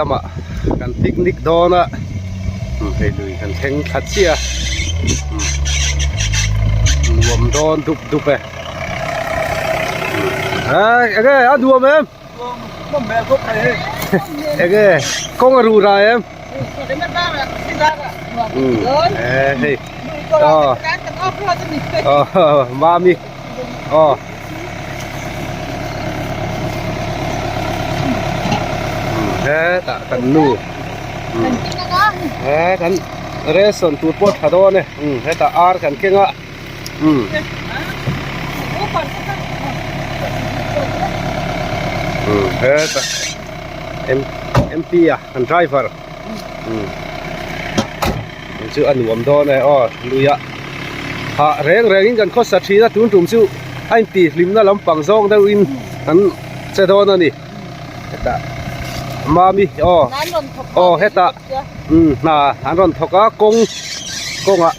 lamah kan picnic dawn a hei lui kan thleng thla chiah a nuam dawn dup dup e enge a nuam em enge kawng a ruh ra em hei aw mami aw hetah kan nu he kan ration tur pawh tha dawn e hetah ar kan keng a hetah M_P a kan driver chu a nuam dawn e aw luiah hah reng reng in kan khawsa thin a tun tum chu a intih hlimna lampang zawng deuh in an che dawn a ni hetah mami aw aw hetah hna an rawn thawk a kawng kawngah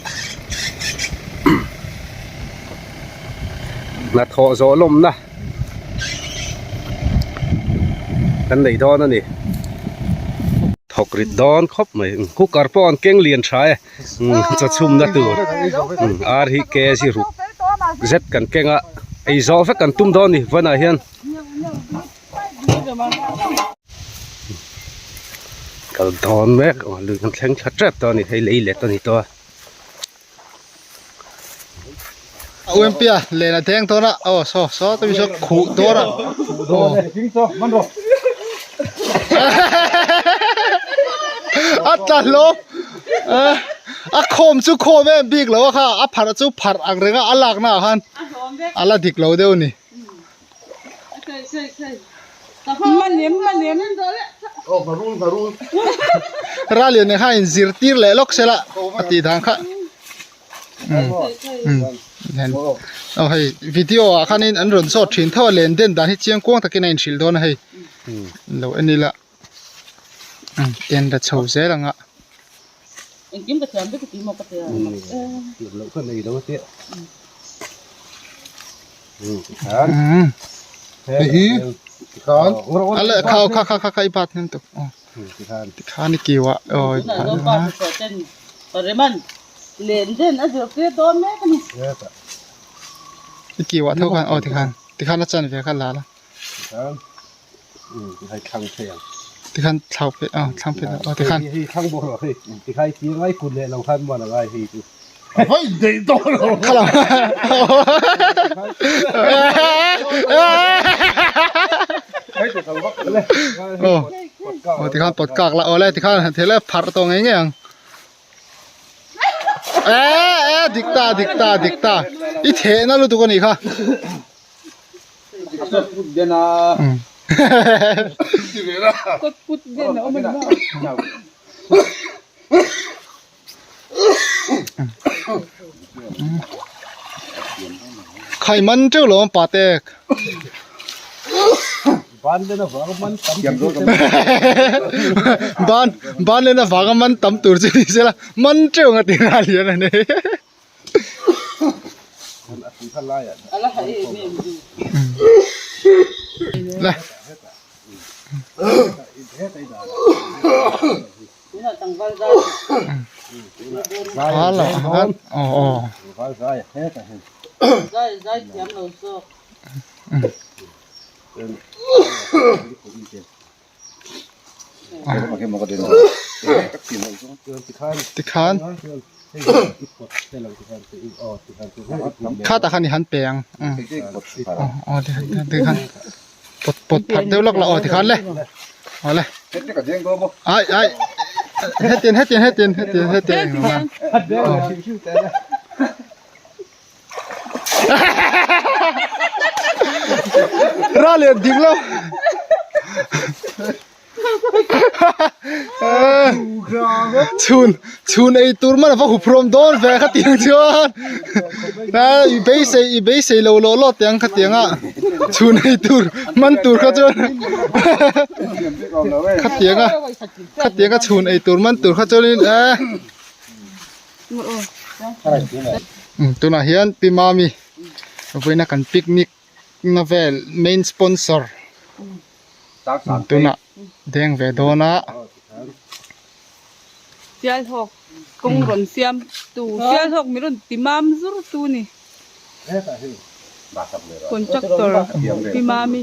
hnathawh zawh lawmna kan nei dawn a ni thawk rit dawn khawp mai cooker pawh an keng lian tha e chaw chhumna tur ar hi kg ruk zet kan keng a ei zawh vek kan tum dawn a ni vawiinah hian. Kal dawn mek aw lui kan thleng thla tep tawh a ni hei lei let a ni tawh a. UMP a len a deng dawn a aw saw saw te mi saw khuh dawn a aw a tla hlawm a khawm chu khawm em bik lo a kha a pharh chu pharh ang reng a a lak na ah khan a la dik lo deuh a ni. Ralian nen khan in zirtir leh lawk sela a tih dan kha aw hei video ah khanin an rawn zawt thin tho a len den dan hi chiang kuang takin a inhrilh dawn a hei lo en ila en la chho zel ang a. Engkim ka thiam vek a ti maw ka ti a. Thiam loh kha nei lo a tia. Hei hi ale kha kha kha kha kha i bat hnem tuk aw tikhan i kiu ah aw i Tunah zawng pa hnathawh ten Pareman len den a zir tir dawn mek a ni. I kiu ah tho khan aw tikhan tikhan a chan ve kha la la. Tikhan thlau phei aw thlang phei aw tikhan. Hei thlang bawk lo hei tikhai tir ngai kut leh lo khan muan a ngai hei chu. Khalam aw aw tikhan pawt kak la aw le tikhan han thei le pharh tawh ngei ngei ang. E e dik ta dik ta dik ta i thehna lutuk a nih kha. Khai man teuh lo ang pate. Ban ban len avanga man tam tur chu ni sela man teuh ang a ti nghal hian a ni. Le. Tikhan khatah khan i han pe ang aw tikhan pawt pawt phat deuh lawk la aw tikhan le aw le ai ai hetiang hetiang hetiang hetiang hetiang ra lian ding lo chhun chhun ei tur man ava huphrawm dawn ve kha tiang chuan a i beisei i beisei lo lawh lawh teh ang kha tiang a chhun ei tur man tur kha chuan kha tiang a kha tiang a chhun ei tur man tur kha chuanin e Tunah hian Pi Mami vawiina kan picnic na vel main sponsor tunah. Deng ve dawn a. Sialhawk kawng rawn siam tu Sialhawk mi rawn ti mam zur tu ni. Contractor Pi Mami.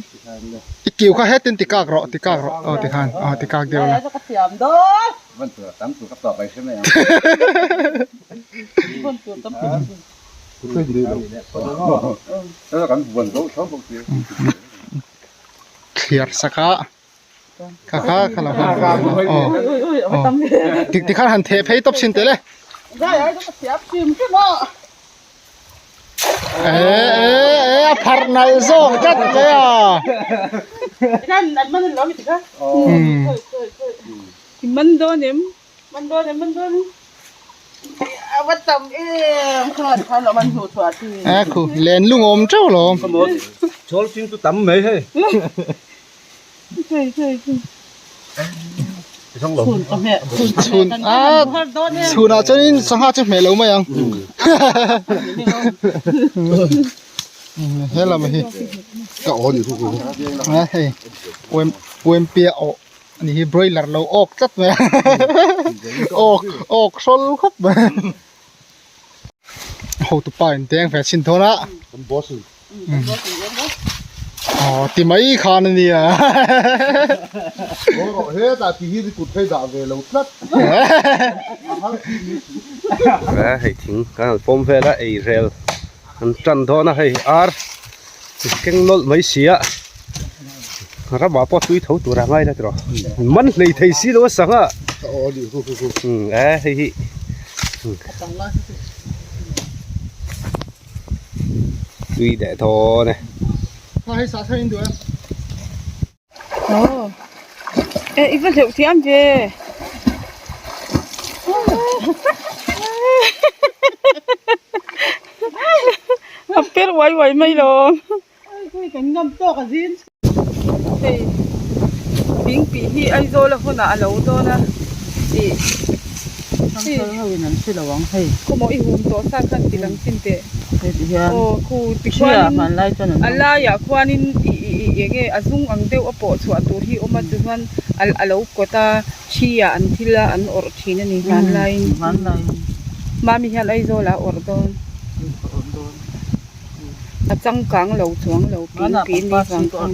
I kiu kha hetin ti kak rawh ti kak rawh aw ti khan aw ti kak deuh la. Thliar sak a kha kha kha lo aw tik tikhan han theh phei tawp chhin teh le. E e e a pharh nalh zawk tlat mai a. I man dawn em? Man dawn em man dawn em. A va tam em khan khan lo man hnu thuah chi. A khu len lung awm teuh lo. Chawl ching chu tam mai hei. Chhun a chhunah chuanin sangha chu hmeh lo mai ang. He lam hi ka aw ni khu khu. A hei uampia awh Ani hi broiler lo awk tlat mai a awk awk hrawl khawp mai hotupa in deng ve chhin dawn a kan boss in aw ti mai khan a nia aw rawh hetah ti hi kut phei dah ve lo tlat hei thing kan han pawm vel a ei rel an tan dawn a hei ar keng nawlh mai si a ramah pawh tui tho tur a ngai la tiraw man hlei thei si lo a sangha e hei hi tui leh dawn e. Aw eh i va hleuh thiam ve a per uai uai mai lo hei thingpui hi Aizawl a hunah a lo dawn a ih khawmaw i hum tawh sa khan ti lang chin teh. Aw khu tikhuanin a laiah khuanin ih ih ih eng nge a zung ang deuh a pawh chhuah tur hi a awm a tichuan a lo kawt a thi ah an thil a an awrh thin a ni hmanlaiin mami hian Aizawl ah a awrh dawn a changkang lo chuang lo ping pin ni vang khan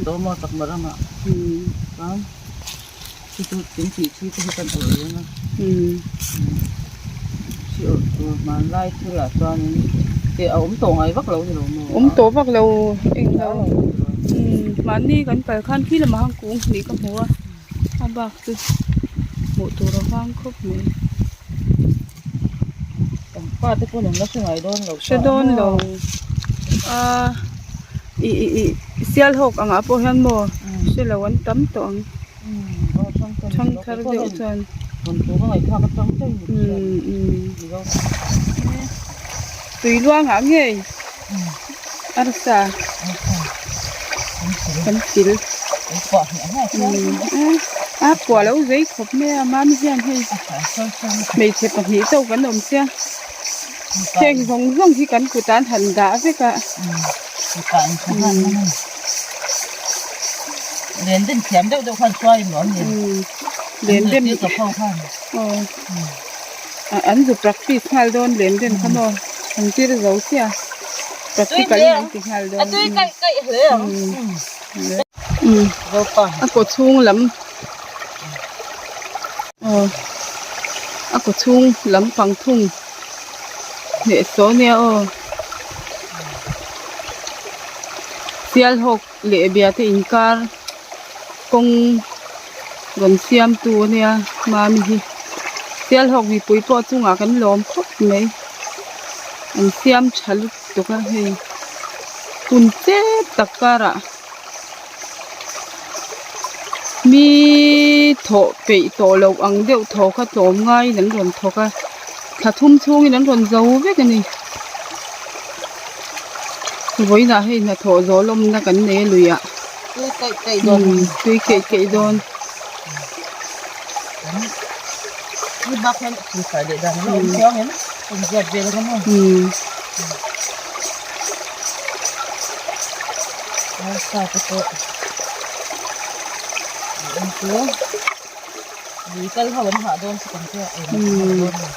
Awm tawh vak lo eng lo mahni kan kal khan khi lamah khan kung hnih ka hmu a a bak chu hmuh tur a vang khawp mai. Hre dawn lo a ih ih ih sialhawk angah pawh hian maw hre lo an tam tawh ang. Thangthar deuh chuan tui luangah ngei arsa kan thil a puah lo zei khawp mai a mami hian hei hmeichhe pahnih chauh kan awm sia heng zawng zawng hi kan kut ah an han dah vek a. Len den thiam deuh deuh khan hruai maw an ni? Len den aw an zu practice nghal dawn len den kha maw an tir zo chiah practical in an ti nghal dawn. A kaw chhung lam aw a kaw chhung lam pang thung hnehsawh ania aw Sialhawk. Leh biate inkar kawng rawn siamtu a nia mami hi Sialhawk mipui pawh chungah kan lawm khawp mai an siam tha lutuk a hei hun chep tak karah mi thawh peih tawh loh ang deuh thaw kha tlawm ngaiin an rawn thawk a thla thum chhungin an rawn zo vek a ni. Vawiinah hei hnathawh zawh lawmna kan nei a luiah tui keih keih dawn. Chu lui kal ho an hah dawn chu kan hria em an hah dawn a ni.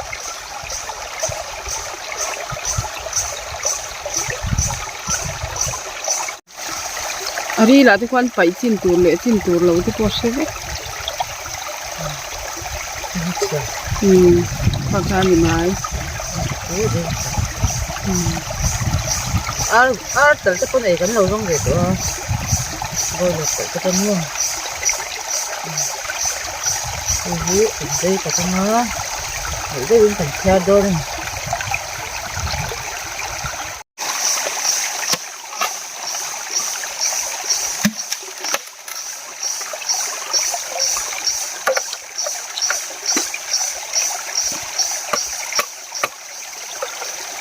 A rilah te khuan paih chin tur leh chin tur lo te pawh a hre vek. Umm kha kha a ni mai. Ar ar tal te pawh nei kan lo zawng ve tawh a boiler tal te pawh maw hei hi kan vei tak anga hmuh deuhin kan chhiar dawn a ni.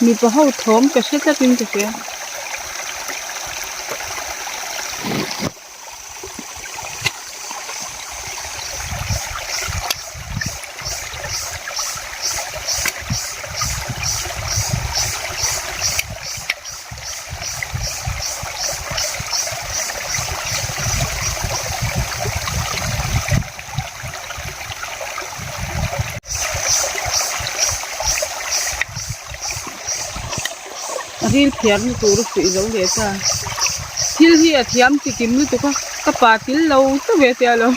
Mipa ho thawm ka hre tlatin ka hria. A ril phiar na tur a fuih zo leh ta thil hi a thiam ti kim lutuk a ka pa til lo chauh e tia lo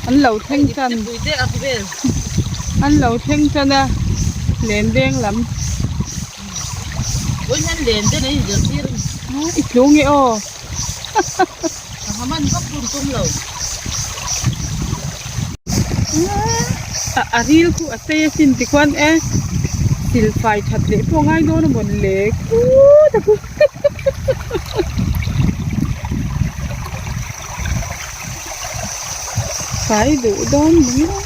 An lo thleng tan an lo thleng tan a len veng lam i tlu nge aw. A ril khu a sei asin tikhuan e silfai that leh pawh a ngai dawn a mawn le kut a khu. Fai duh dawn mai a.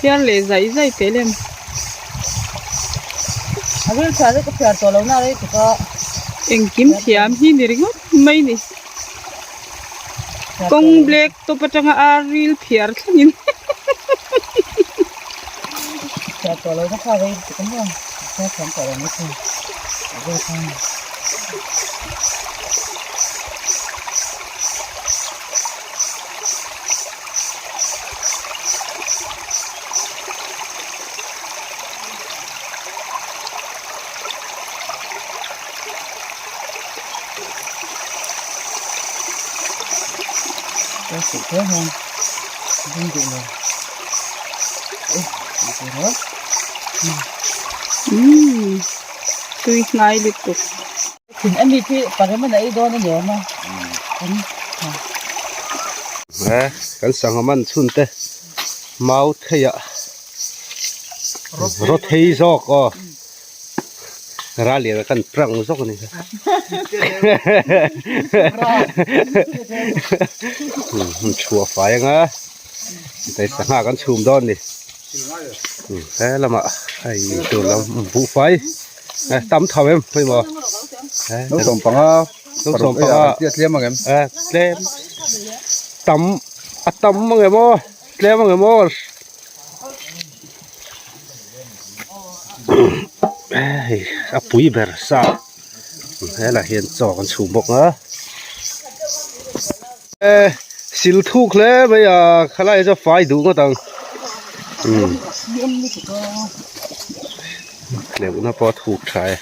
Phiar leh zai zai teh lem. Engkim thiam hi ni ringawt mai ni. Kawng black top atanga a ril phiar thlengin. Umm tui hnai lutuk. He kan sangha man chhun te mau theiah raw thei zawk aw ralian kan prang zawk a ni chhuah fai anga hei sangha kan chhum dawn a ni he lamah hei tur lam buhfai tam tho em pawimawh. 25 tlem ang em tlem tam a tam ang em aw tlem ang em aw hei a pui ber sa helaiah hian chaw kan chhum bawk a e sil thuk hle mai a khalai chu a fai duh ngawt ang tleuhna pawh a thuk tha e.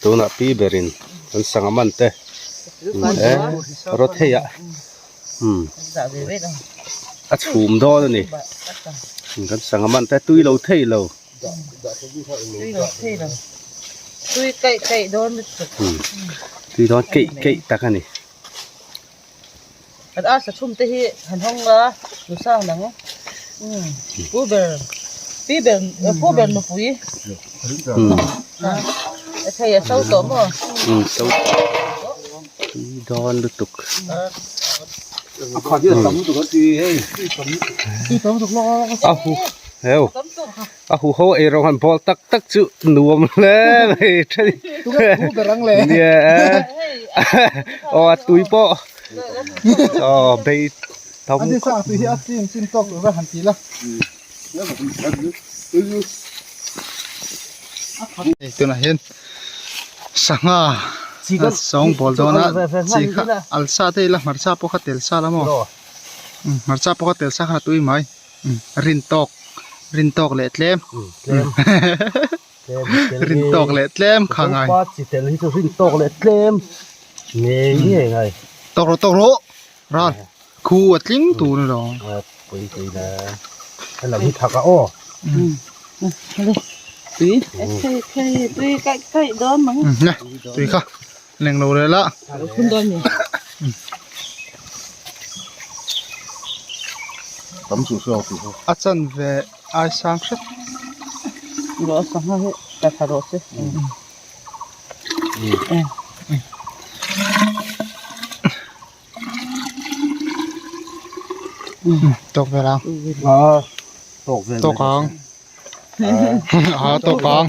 Tunah pi berin an sangha man te e raw thei ah a chhum dawn a ni. Kan sangha man te tui lo thei lo. Tui lo thei lo. Tui kaih kaih dawn lutuk. Tui dawn keih keih tak a ni. Kan arsa chhum te hi han hawng a nu sang nang. Pu ber pi ber pu ber nupui. Thei a so tawh maw? So tui dawn lutuk. A hu heu a hu ho ei rawng han bawl tak tak chu nuam hle mai then nia aw a tui pawh aw bei tam Hei tunah hian sangha a sawng bawl dawn a chi kha alsa te ila hmarcha pawh kha tel sa la maw hmarcha pawh kha tel sa khan a tui mai rin tawk rin tawk leh tlem rin tawk leh tlem kha ngai tawk rawh tawk rawh Ral khu a tling tur a lo. Pui pui le. Hela hi thak a aw. Tui. Thei thei tui kaih kaih dawn mang. Ne tui kha leng lo rel a. Lo phun dawn ni. Tam chu saw tih ho. A chan ve ai sang hret. Ro sangha hi ka tha ro se. Tawk vel ang. Tawk vel. Tawk ang. A tawk ang.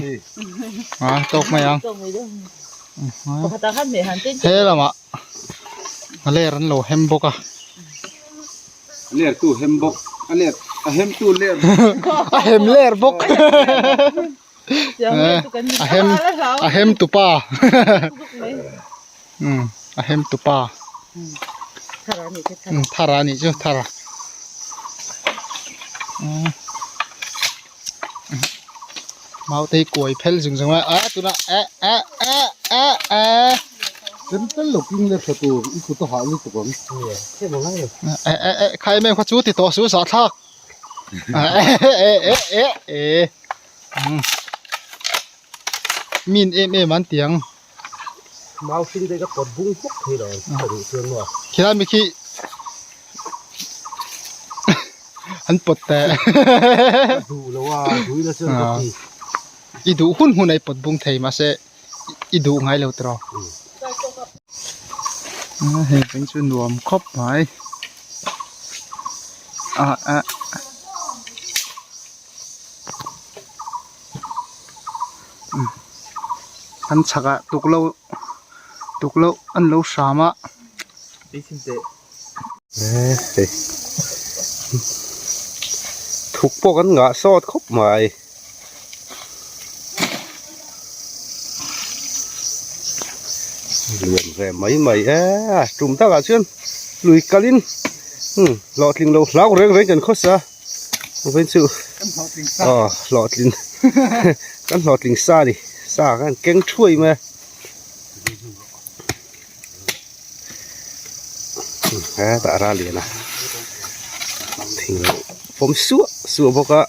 A tawk mai ang. He lamah a ler an lo hem bawk a. Ler tu hem bawk. A ler a hem tu ler. A hem ler bawk. A hem a hem tupa a hem tupa thar a nih chu thar mau te hi kuai phel zung zung a a tunah eh eh eh eh eh Chem tel lo king le tha tur i kut a hah lutuk ang. Eh eh eh khai em em kha chu ti tawh suh zahthlak. Min em em an ti ang. Mau hring te ka pawt bung hmuk thei lo ka duh chuan maw. Khilai mi khi an pawt teh. Ka duh lo a, duh ila chuan ka ti. I duh hun hun a i pawt bung thei mahse i duh ngai lo tiraw. Hei veng chu nuam khawp mai ah ah an chhakah tuklo tuklo an lo hram a. Thuk pawh kan ngah sawt khawp mai. Lian ve mai mai e tum takah chuan lui kalin umm hlawhtling lo hlau reng reng kan khawsa vawiin chu aw hlawhtlin kan hlawhtling sa a ni sa khan keng thuai mai a. Hetah ral lian a thing lo pawm suah suah bawk a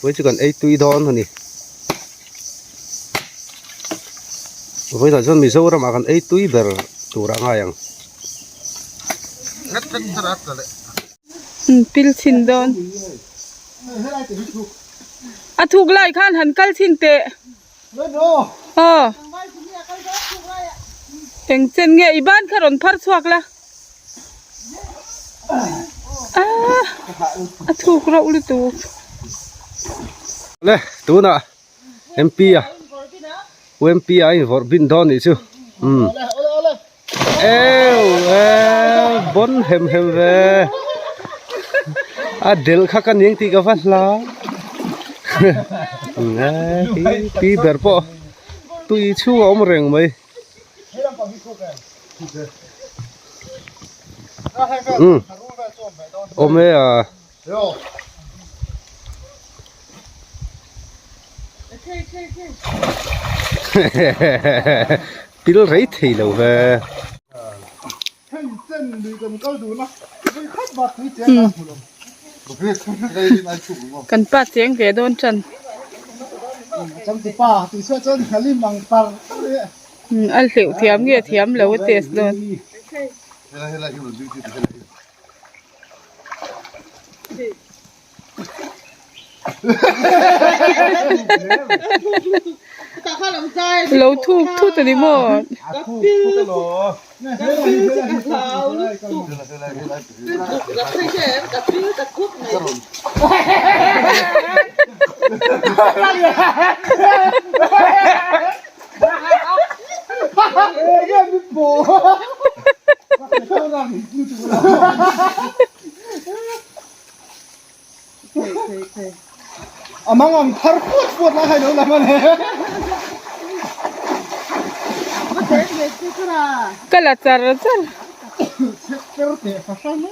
vawiin chu kan ei tui dawn a ni vawiinah chuan Mizoram ah kan ei tui ber tur a ngai ang. Pil chhin dawn a thuk lai khan han kal chhin teh. Aw eng chen nge i ban kha rawn phar chhuak la ah a thuk rauh lutuk. Le tunah MP a UMP a invawrh bin dawn nih chu umm eu e bawn hem hem ve a delh kha ka ning tih ka va hla pi ber pawh tui chhung a awm reng mai umm awm e a. Pil rei thei lo ve. Kan pa cheng ve dawn tan. A hleuh thiam nge thiam lo a test dawn. Lo thuk thut a ni maw? A mang ang phar puat puat lai hai lo lam a ni. Ka la char char. Per teh fahran a.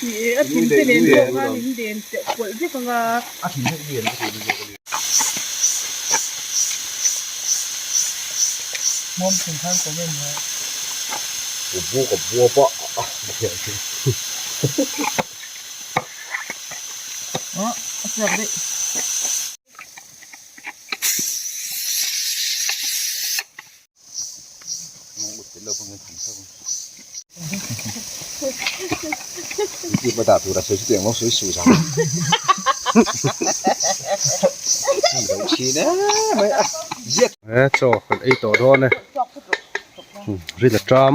Ni e, a thim te nen pawh khan in den pawlh vek ang a. He chaw kan ei tawh dawn e ril a ṭam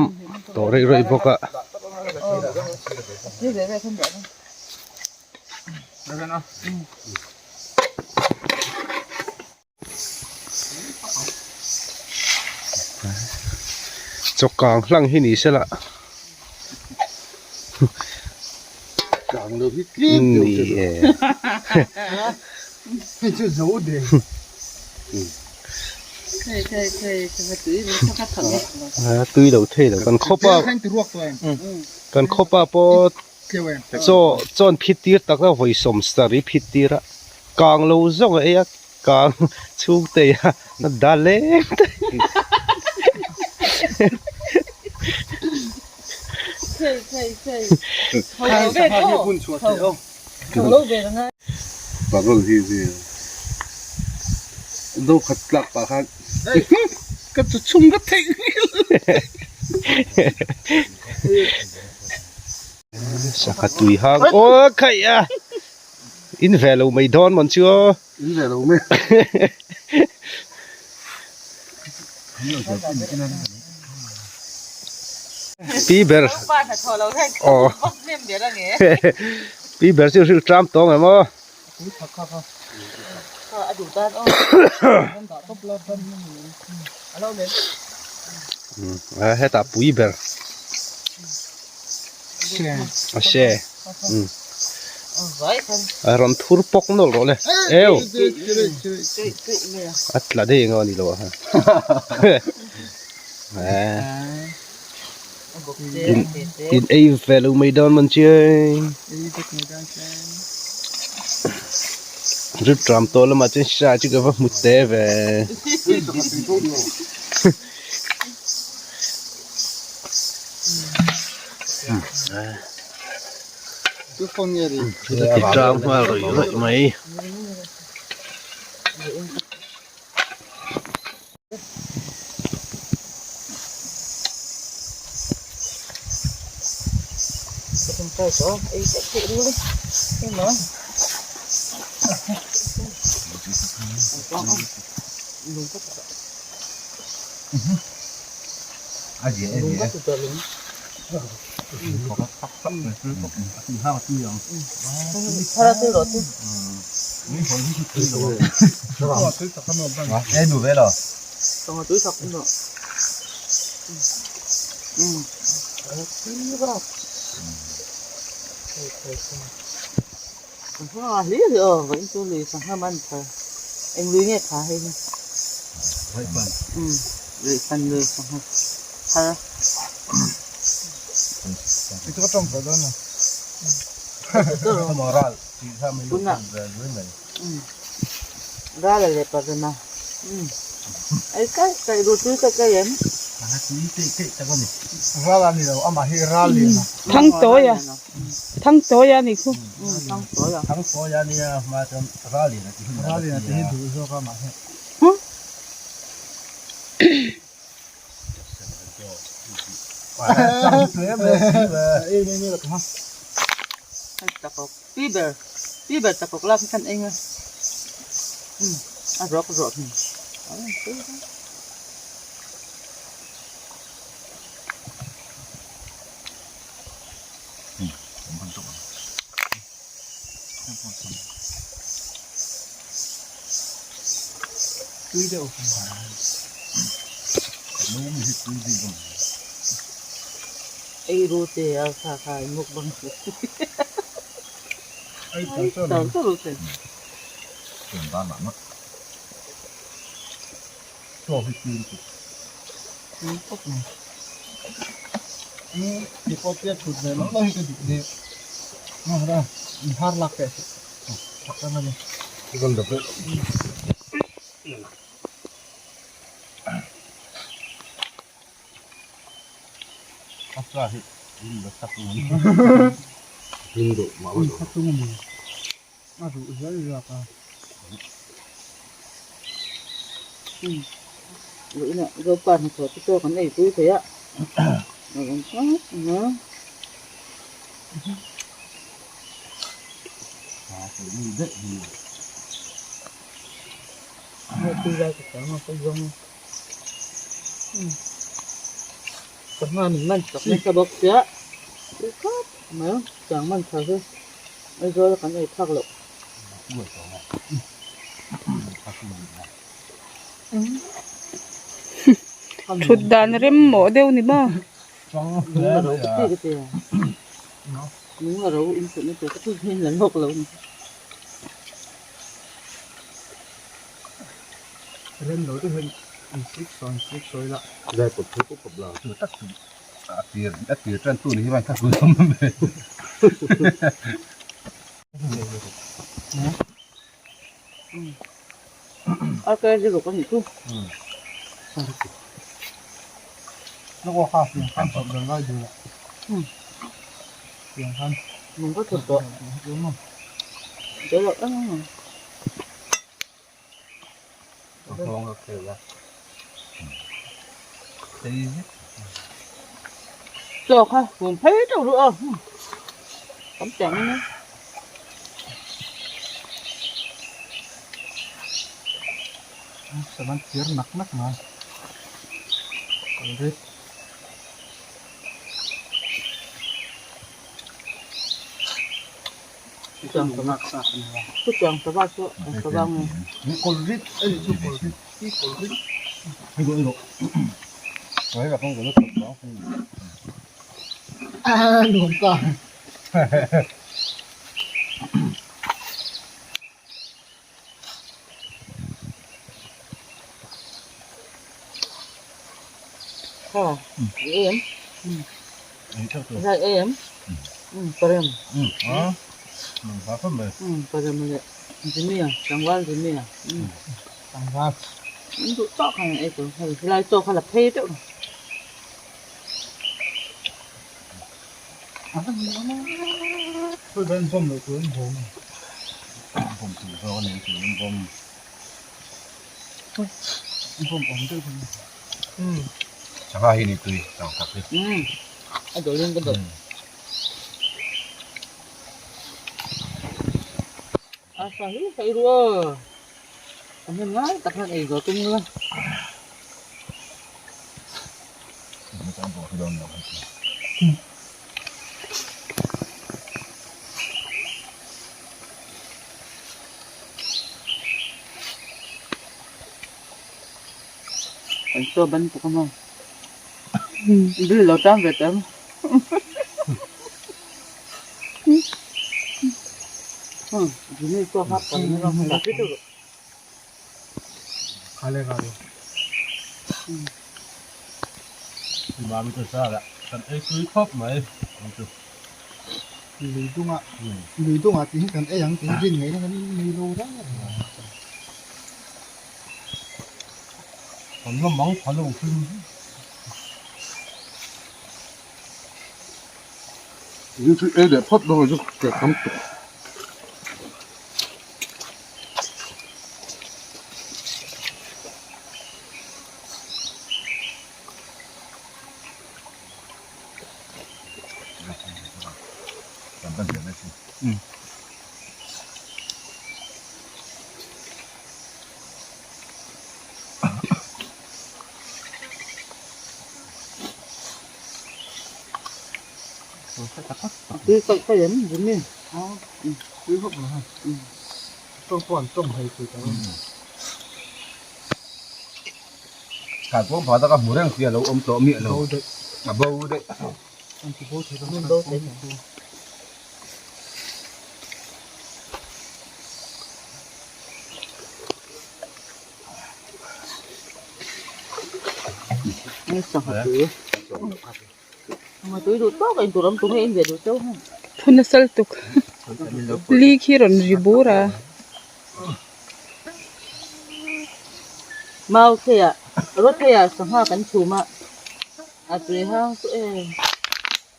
tawh reuh reuh bawk a. Chaw kang hlang hi ni se la Kang lo hi tlem deuh ni e. Hei chu zo de. Tui lo thei lo kan khawpa kan khawpa pawh Chaw chawn phit tir tak a vawi sawm saree phit tir a kang lo zawng a ei a kang chhung te a da leng te Ka chu chhung ka theih Sangha tui hang aw khaih a in ve lo mai dawn mawn chu aw in ve lo mai pi ber aw pi ber chu hrilh tram tawng em aw hetah pui ber a she a rawn thur pawk nawlh rawh le eu a tla daih eng a ni lo a In ei ve lo mai dawn man chiai. Rip tram tawh lamah chuan sa chu ka va hmu te ve. Ti tram nghal rawih rawih mai. Lui fan lui sangha thar. Ral a leh pavem a ei kai kai ru tui kai kai em. Ral a ni lo amah hi ral lian a. Thangtawi a thangtawi a ni khu. Thangtawi a. Thangtawi a nia hma chuan ral lian a ti hi. Ral lian a ti hi duh zawk a amah hi. Pi ber pi ber takawk lak hi khan eng a a rawk rawk ni. Tui deuh Ei ru te a kha kha i mukbang chu. Ei tar tar Tar tar te. Chaw hi tui lutuk. Tui khawp mai. Ti pawh tia thut ve loh loh hi ka duh hle. Mahra in har lak teh suh. Thak reng a ni. A ruh zel zawk a. Ruihna Zopa hnathawh te pawh kan eipui thei a. A awm tawp ang a. Tui lai ka chang a ka zawng a. Sangha min man chak nasa bawk sia. Tui khawp mai a chang man tha chu Aizawl a kan ei phak loh. Thut dan rem mawh deuh ni maw. Lung a ro ka ti ka ti a. Lung a ro in thutna tur ka tih hian la lawk lo ni. Rem lo deuh hian in sik sawi in sik sawi la. Zai pawp thu pawp pawp la. Chu tak chu a tir a tir tan tu ni hi van kha ku awm ve. A ke ri ruk a nih chu. Lawk aw kha piang khan chawp dal lai dul a. Piang khan. Nung ka thut tawh. Che loh em em ang. Chaw kha hum phei teuh reuh a tam teng in a. Saman thir nak nak mai kal rit. Chutiang sava chu an sava nge. Kha i em zai em parem parem leh Jimmy-a tlangval Jimmy-a Tlangval an duh tawk khan an ei tur hei helai chaw kha la phei deuh Sangha hi ni tui tang tak hi. A dawlh in ka dawlh. A sa hi ka ei ruh aw. A hnem ngai tak hian ei zawh tum ila. Kan chaw ban tuk a maw. Bill lo tan ve teh ang. Pi Mami te zarah kan ei tui khawp mai ang chu. Lui dungah lui dungah tih hi kan ei ang tih hi rin ngaihna kan nei lo reng a ni. Kan la mang pha lo hrim. Ni chu ei leh phawt dawn chu ka kham tawh. Tui kalh kalh em Jimmy? Tui khawp mai ha. Tawng pawh an tawng thei tui tak a. Khan pawh phah taka hmu reng sia lo awm tawh miah lo. A bo daih. An ti bo thei An bo thei. Ni sangha tui. Sangha tui duh tawk a intur awm tur nge in ve duh chauh heng. Phun a sal tuk. Li khi rawn ri bur a. Mau theiah rawt theiah sangha kan chhum a, a tui hang chu em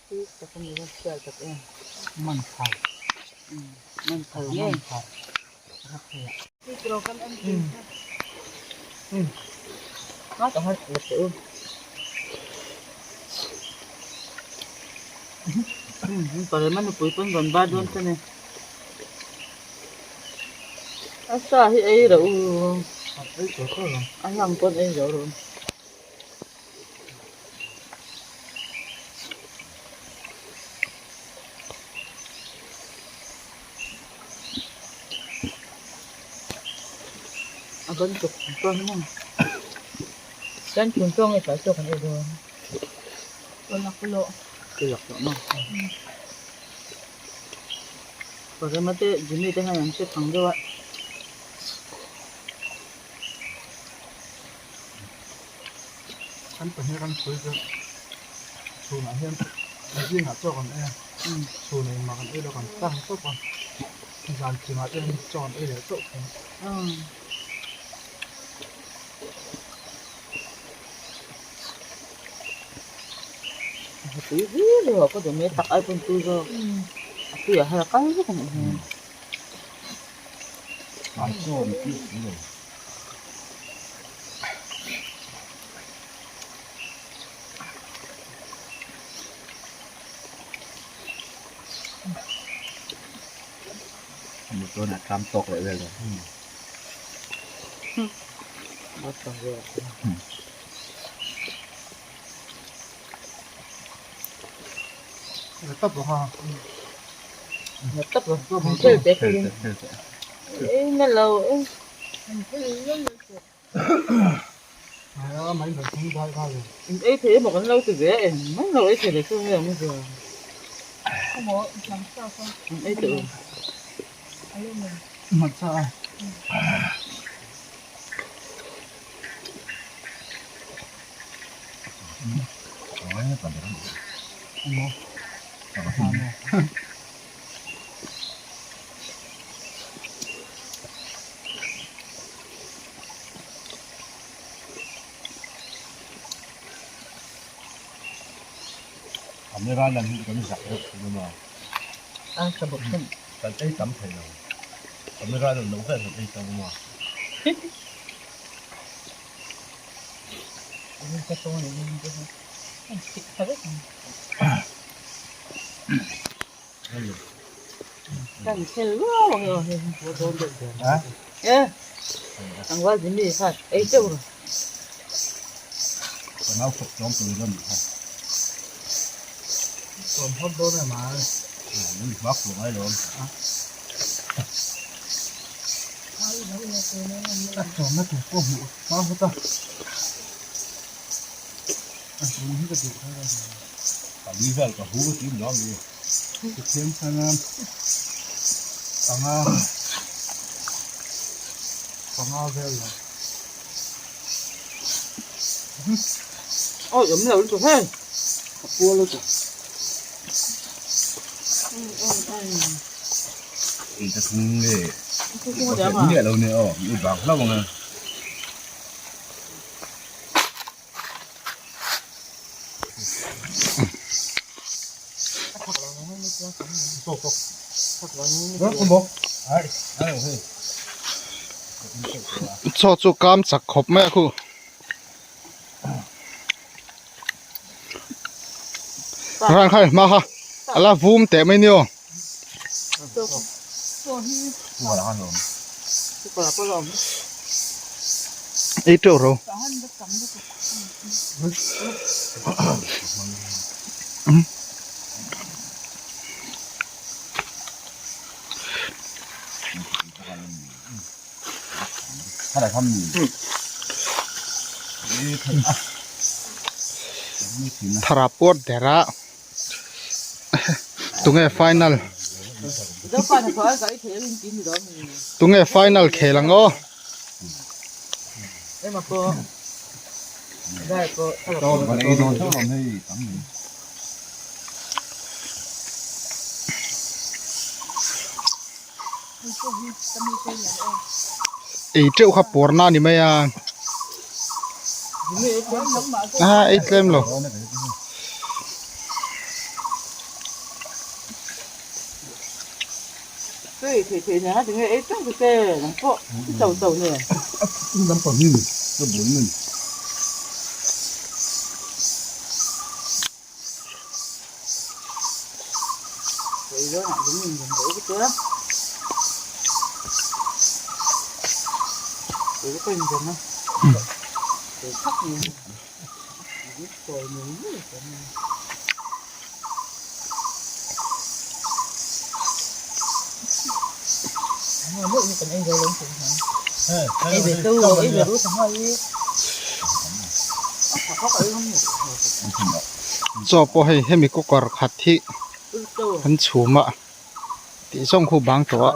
tui tak a ni a hriat tak em. Man phal. Man phal nge. Man phal. Rawt theiah. Nga sangha la teh u. Parema nupui pawn rawn bar dawn ta ni. A sa hi ei reuh u a lang pawn ei reuh reuh a ban tuk chuan maw chuan thun tawng nge tlai tawk an ei dawn lak tawh maw. Parema te Jimmy te hian an hre thang deuh a. Kan pahnih kan pui chu chhunah hian zingah chaw kan ei a, chhun engmah kan ei lo kan tang tawp a, zan thimah te hian chaw kan ei leh chauh thung. Tui viau lo a ka duh mai tak ai pawn tui zawk a tui ah hian a kal vek a nih hmel. Ei thei emaw kan lo ti ve a eng mai lo ei thei leh chu nge awm zia ei teh u. Camera lam hi kan zak deuh thin a maw? A tha bawk thung. Kan ei tam thei lo. Camera lam lo vel kan ei tam a maw? A chawmna tur pawh hmuh hma hawt a, a hmun hi ka duh kher a ni. Pathian chana panga panga vel lo. Awi awm lo lutuk hei a puar lutuk. Chaw chu kam chak khawp mai a khu. Ran kha hma kha a la vum teh mai ni aw. Ei teuh ro. Thara puar der a tunge final tunge final khel ang aw. Ei teuh kha pawr na ni mai a a ei tlem lo. Chaw pawh hei hemi cooker khat hi an chhum a tih zawng khu bang tawh a.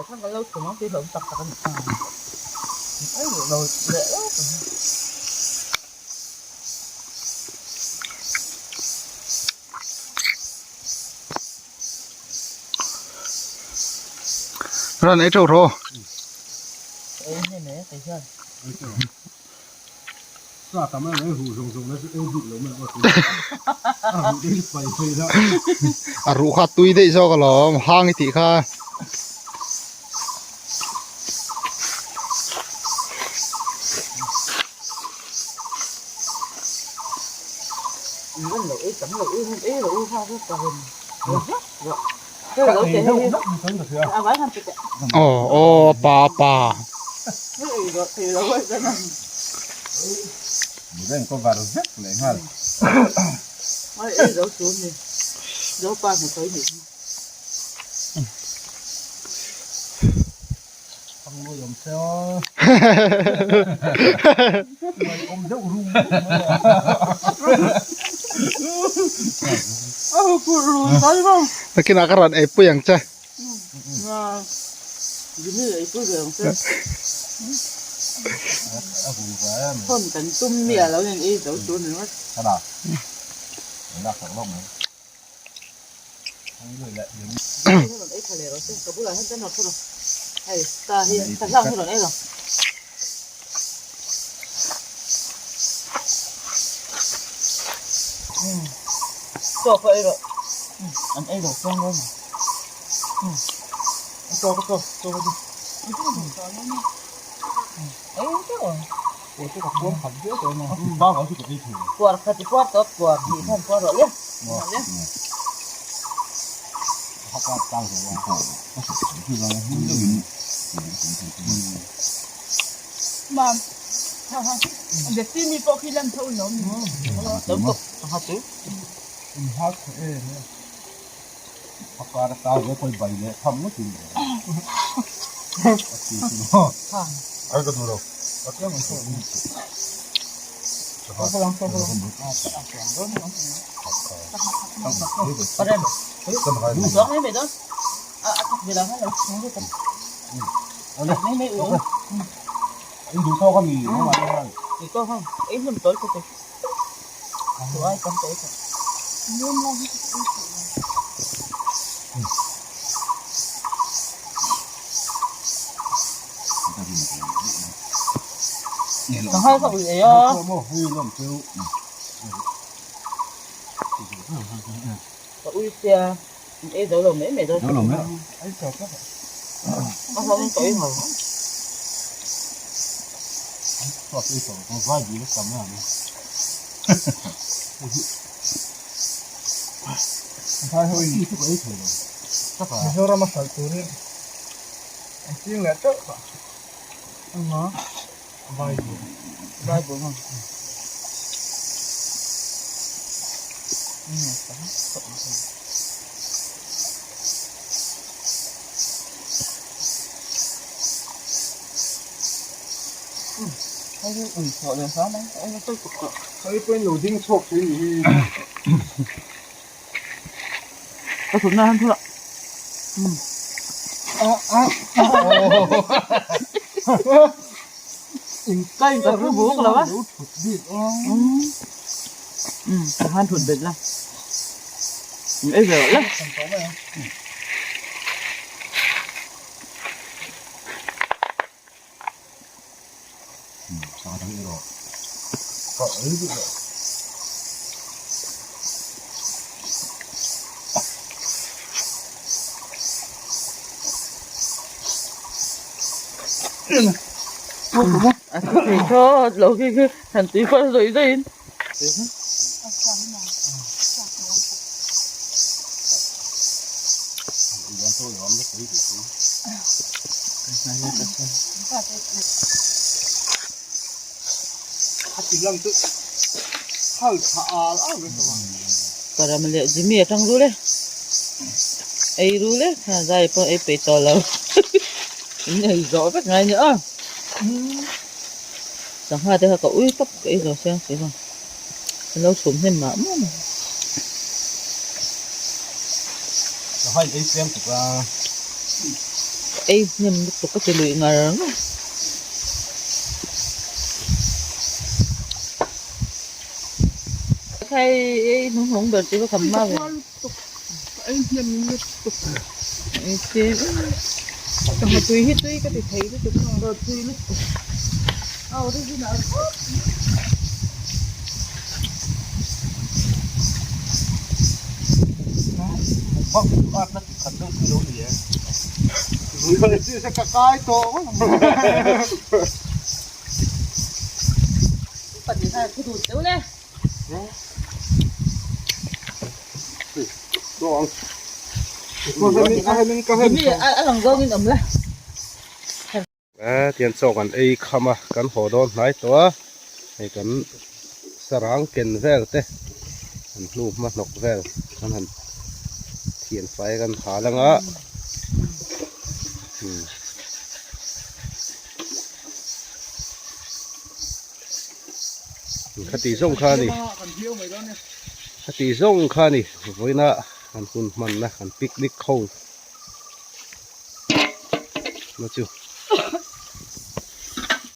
Ran ei teuh rawh. A ruh kha tui daih zawk alawm hang i tih kha. Aw aw pa pa. Nakinah ka rawn eipui ang che. Sanghal kha ui ei a. Ka ui sia in ei zo lo mai mai dawn. Zo lo mai. A hlau in ka ui ngau. Mizoram a hralh turin an ching leh teuh tawh. Engmaw? Bible. Bible maw? Hei pawhin lo ding chhuak thei ni hi. Ka thutna han thula. In kai Ka thu buk lo a. Lo thut bik a. Ka han thut bet la. Ei ve la. A thu thei thlawt lo khi khi han tui far zawih zawih in. Param leh Jimmy a tang rul e ei rul e zai pawh ei peih tawh lo in ei zawh vek ngai nia aw sangha te kha ka ui tawp ka ei zo chiang si lo an lo chhum hnem mah mah mai. Sangha in ei chiang tuk a. Ei hnem lutuk ka ti lui ngar ngar. Khai ei hnung hnung ber chu ka kham hma ve. Ei hnem lutuk. Ei tlem em. Sangha tui hi tui ka ti thei lutuk a. Tui lutuk. A original khawp mai. Ka kai tawh. Tian chaw kan ei kham a kan haw dawn hnai tawh a hei kan sarang ken vel te kan hnu hma hnawk vel kan han thian fai kan hal ang a. Khati zawng kha a ni khati zawng kha a ni vawiina kan hun hmanna kan picnic ho na chu.